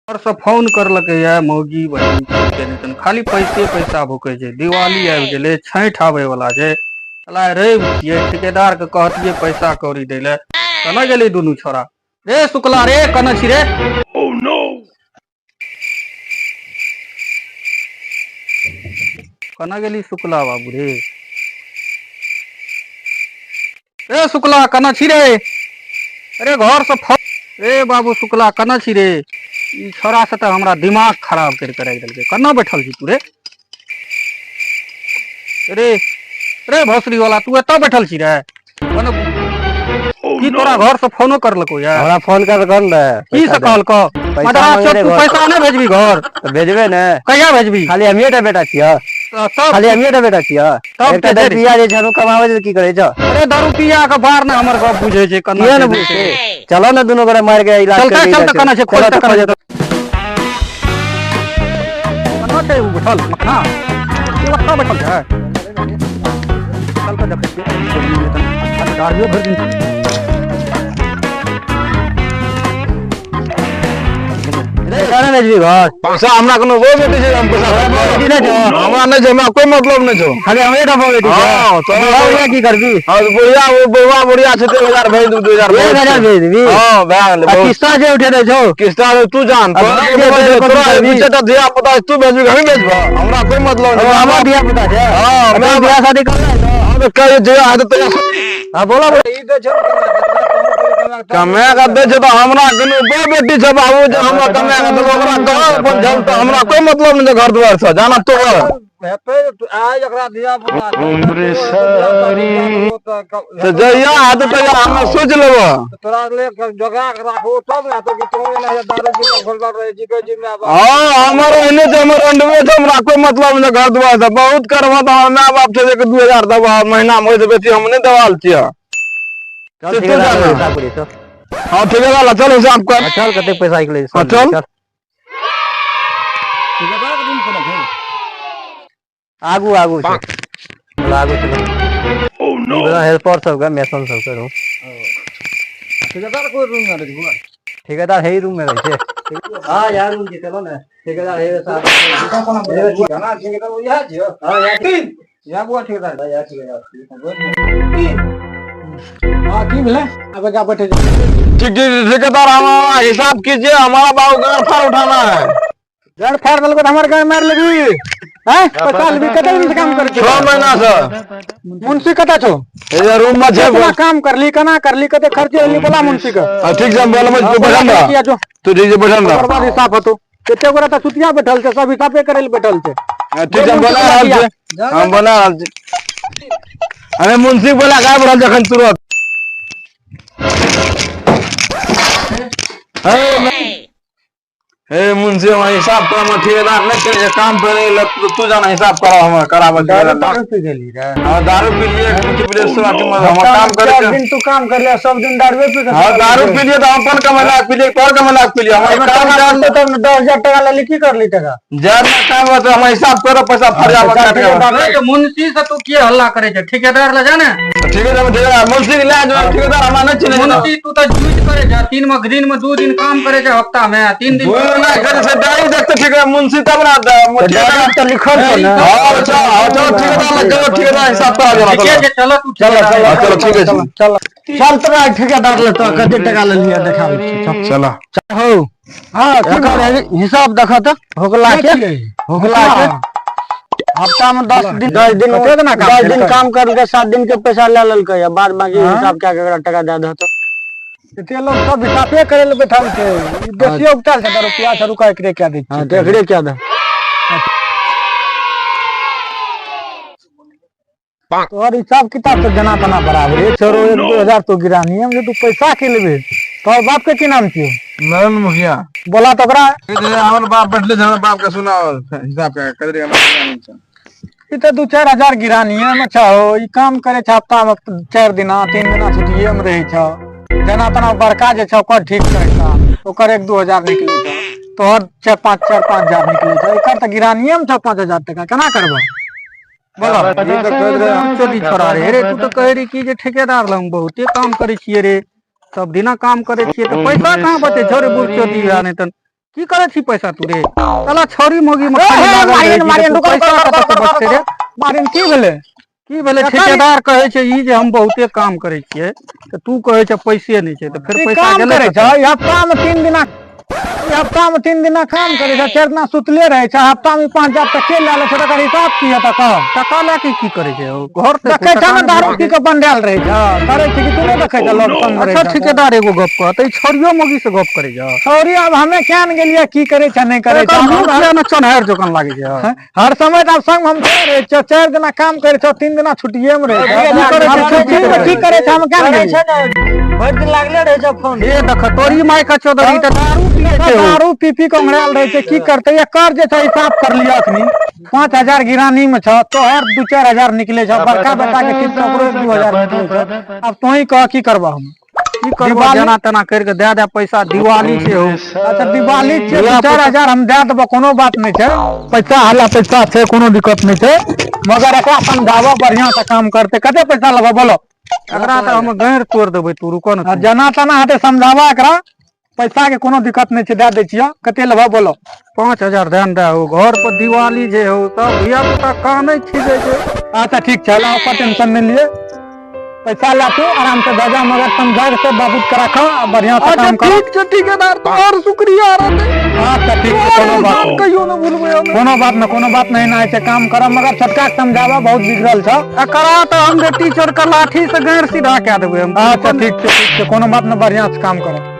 से phone करलकै या मौगी बहिन के नहि तन खाली पैसे पैसा भुकै छै। दिवाली आबि गेलै, छठि आबै वाला छै, साला रवि छियै, ठेकेदार के कहतियै पैसा कौड़ी दै लए, केना गेलै दुनू छोरा रे? शुक्ला रे, कने छी रे? कना गेली शुक्ला बाबू रे? ए शुक्ला, कना छी रे? अरे घर से रे बाबू शुक्ला, कना छी रे? ई छोरा से तऽ हमरा दिमाग खराब करि के राखि देलकै। कना बैठल छी तू रे? रे रे भोसड़ी वाला, तू एतऽ बैठल छी रे? मने की तोरा घर से फोनो करलको या? हमरा फोन कर कर ने। की से कहलको? पैसा मदरा मांगे चोत, रे तू घर। पैसा नहि भेजबी घर? तऽ भेजबे ने। कहिया भेजबी? खाली हमिये टा बेटा छियै। तऽ तब खाली हमिये टा बेटा छियै। तब एकटा के दस देरी? रुपया जे छै, हम कमाबै छै तऽ की करै छौ? अरे दारू पिया के बार ने हमर गप बुझै छै, कना किया ने छै, नहि बुझतै? छै। चलो ने, दुनू गोरा मारि के इलाज चलतै, करबै। चल तऽ कना छै, खोज चलो तऽ तऽ कना खोज। छै, कना छै उ बैठल मखना? ई ओतऽ बैठल छै। चल तऽ देखै छियै, दारुए भरि दिन। पैसा नहि भेजबी घर? पैसा हमरा कोनो वो बेटी छै, हम पैसा बेटी नहि छौ? हमरा नहि छै, हमरा कोई मतलब नहि छौ। खाली हमरे टा बेटी छै? हाँ, तोरा बुढ़ा बुढ़िया की करबी? हाँ, तो बुढ़िया, वो बुढ़वा बुढ़िया छै तऽ 1000 भेज दू, 2000। 1000 भेज देबी? हाँ, भए गेलै आ बहुत। किस्ता जे उठेने छौ? किस्ता रे तू जान। आ तोरा भाग के जे बोल भेजबो तोरा करबी। दू चारिटा धिया पुता छै, तू भेजबी हम भेजबो, हमरा कोई मतलब ओ नहि। हमर धिया पुता छै। हाँ, आ मैं बियाह शादी कर ले। हाँ, तऽ कहियो जहिया हेतै तहिया। हाँ, बोला बोला। कमा के दै छै तऽ हमरा कोनो बे बेटी छै बाबू जे हमरा कमा के देबो? ओकरा कहाँ अपन झलता, हमरा कोई मतलब नहि छै घर दुआर से जाना तोहर। तऽ जहिया हेतै तहिया हमरा सोचि लेबो। हाँ, हमर ओहने छै, हमर अंडवे छै, हमरा कोई मतलब नहि घर दुआर से। बहुत करबह तऽ हमर माय बाप छै जे 2000 देबह महीना मे, ओहिसँ बेसी हम नहि देवाल छियै। चल तू ठेकेदार जाना। हिसाब करी चल। हाँ, ठेकेदार ला चल, हिसाब कर। हाँ, चल, कते पैसा निकले? हाँ, चल। चल। आगू आगू छै, चल आगू चलो। ई वाला हेल्पर सबके, मेसन सबके रूम। ठेकेदार कोई रूम में रहै? ठेकेदार है ही रूम में रहै छै। हाँ यार, रूम छै, चलो ने। ठेकेदार है साहब। ठेकेदार इएह छियौ? हाँ यार। इएह बुआ ठेकेदार? हाँ यार, ठेकेदार। हाँ, की भेलै? आबे जा बैठे। ठीक ठीक, ठेकेदार, हमारा हिसाब कीजिए, हमारा बाबू गाड़ फाड़ उठाना है। जड़ फाड़ देलको तऽ हमर गाय मारि लेबी हैं? पैसा लेबी? कते दिन से काम करै छी? 6 महीना से। मुंशी कतऽ छौ? ये रूम में छै। केतना काम करली, केना करली, कते खर्चे होली, बोला मुंशी के। हाँ, ठीक छै, हम बोलबै, तू बैठल रह। किया जो। तू ठीक छै, बैठल रह। ओकर बाद हिसाब होतो। कते गोरा तऽ सुतिया बैठल छै, सब हिसाबे करै लए बैठल छै। हाँ, ठीक छै, हम बोला रहल छी, हम बोला रहल छी। अरे मुंशी बोला गायब रहल छै एखन तुरंत। हे हे मुंशी, हमरा हिसाब कर, हमर ठेकेदार नहि करै छै काम पे नहि लग, तू जाना हिसाब करा, हमर कराबऽ। दारू पी गेली रे? हाँ, दारू पी लिए, कुछ पी लिए, सब हमर काम करे चार के। दिन तू काम कर लिया, सब दिन दारुए पी के? हाँ, दारू पी लिए तऽ हम अपन कमेला पी लिए, तोहर कमेला पी लिए, हमर काम जान। तब ने 10,000 टका लेली, की करली टका? जान ना काम होत, हमर हिसाब करो, पैसा फरियाबऽ काट के। अरे तो मुंशी से तू किए हल्ला करे छै? ठेकेदार ले जा ने। ठीक है, ठेकेदार मुंशी के ले जो, ठेकेदार हमरा नहि चिन्है छै। मुंशी, तू तऽ झूठ करे छै। तीन में दिन में 2 दिन काम करे छै, हफ्ता में 3 दिन। बोल ना करे से डायरी देखते ठीक है मुंशी तब ना ठेकेदार। तऽ लिखल छौ ने? हाँ अच्छा, हाँ, चलो ठेकेदार लग चलो, ठेकेदार हिसाब करा देना। ठीके छै, चलो तू चलो, ठेकेदार। चलो। हाँ, चलो ठीक है। चल चल, तोरा ठेकेदार ले तो कते टका लेलियै देखाबै छी, चल। चलो। हो हाँ, एकर हिसाब देख तऽ, होकला के, होकला के हफ्ता में 10 दिन, 10 दिन, कते दिना काम 10 दिन केलकै? काम करके 7 दिन के पैसा ले लेलकै आ बाद बाकी हिसाब कए के एकरा टका दए दह तऽ। एते लोग सब हिसाबे करे ले बैठल छै, ई बेसियो उपटाल छै रुपया से, रुका एकरे क्या दै हाँ छियै? तऽ एकरे क्या दह। तोहर हिसाब किताब तऽ जेना तेना बराबर छोड़ो, 1-2 हजार तो गिरानी हम जे तू पैसा के लेबे। तोहर बाप के की नाम छियौ? नरेंद्र मुखिया। बोला तो ओकरा। हमर बाप बैठले छै, हमर बाप के सुनाओ हिसाब के कदरे हमरा नहीं छै। ई तऽ 2-4 हजार गिरानी में छौ। ई काम करे छै हफ्ता में 4 दिना, 3 दिना छुट्टिए में रहै छौ। जेना तेना बड़का जे छौ ओकर ठीक करै छौ, ओकर 1-2 हजार निकलै छौ, तोहर चारि पाँच, 4-5 हजार निकलै छौ। एकर तऽ गिरानिए में छौ 5,000 टका, केना करबो बोलो? ई तऽ कहि रहे। चोरी छोड़ा रे। रे, तू तऽ कहै रही कि जे ठेकेदार लग बहुते काम करै छियै रे, सब दिना काम करै छियै तऽ पैसा कहाँ बचै छौ रे? बुढ़ चोदी, नहि तऽ की करै छी पैसा तू रे साला छौरी मोगी में ए, खाली हे, लागल मारियन, रहै छी रे, मारियन, तू रुको, पैसा रुको, कतऽ से रुको, बचतै रे मारियन की भेलै की भेलै ठेकेदार कहै छै ई जे हम बहुते काम करै छियै तऽ तू कहै छै पैसे नहि छै तऽ फेर ई पैसा काम गेलै करै कतऽ? छै ई हफ्ता में 3 दिना, ई हफ्ता में 3 दिना काम करै छै, 4 दिना सुतले रहै छै। हफ्ता में 5000 टके लए लै छै, तकर हिसाब की हेतै कह? टका लए के की करै छै ओ? घर तऽ देखै टका छै ने नहि दारू भेटै पी के बंडायल रहै छै, करै छै कि तू नहि देखै छै लोग संग रहै अच्छा छै। ठेकेदार एगो गप कह तऽ ई छौरियो मोगी से गप करै छै? छौरी आब हमे किया ने गेलियै, की करै छै नहि करै छै। एकर मुँह किया ने चन्हैर जकाँ लागै छै? हर समय तऽ आब संग हम थोड़े रहै छियै। 4 दिना काम करै छौ, 3 दिना छुट्टिए मे रहै छै। की करै छै? छुट्टी मे की करै छै हम किया ने करै गेलियै? छै ने, भरि दिन लागले रहै छै फोन। हे देख तोरी माय के चौधरी तऽ दारू पियै छै ओ। दारू पी पी के उंगरायल रहै छै, की करतै? एकर जे छै हिसाब कर लिअ, अखनी 5000 गिरानी मे छौ, तोहर 2-4 हजार निकले छौ, बड़का बेटा के ठीक ओकरो 1-2 हजार निकले छौ। आब तोही कह की करबह हम? की करबो, जेना तेना करि के दए दे पैसा, दिवाली छै हो। अच्छा दिवाली छै, 2-4 हजार हम दए देबो, कोनो बात नहि छै। पैसा हला पैसा छै, कोनो दिक्कत नहि छै, मगर एकरा समझाबऽ, बढ़िआँ से काम करतै। कते पैसा लेबऽ बोलो? एकरा तऽ हम गैर तोड़ देबै, तू रुको ने। आ जेना तेना हेतै समझाबऽ एकरा, पैसा के कोनो दिक्कत नहि छै, दए दै छियऽ। कते लेबऽ बोलो? 5000 ध्यान दे हो, घर पर दिवाली जे हो, सब धिया पुता कानै खीजै छै। अच्छा ठीक छै, ला ओकर टेंशन नहि लिए, पैसा ला तू आराम से भेजा, मगर समझा के सब बाबू के राखऽ आ बढ़िआँ से अच्छा काम कर। ठीक छै ठेकेदार, तोहर शुक्रिया रहतै। अच्छा ठीक छै, कोनो बात एहसान नहि। कहियो ने भूलबै हम। कोनो बात नहि, कोनो बात नहि, एना छै काम करब, मगर छोटका के समझाबऽ, बहुत बिगड़ल छौ। एकरा तऽ हम बेटी चोर के लाठी से गैर सीधा कए देबै हम। अच्छा ठीक छै, ठीक छै, कोनो बात नहि, बढ़िआँ से काम करब।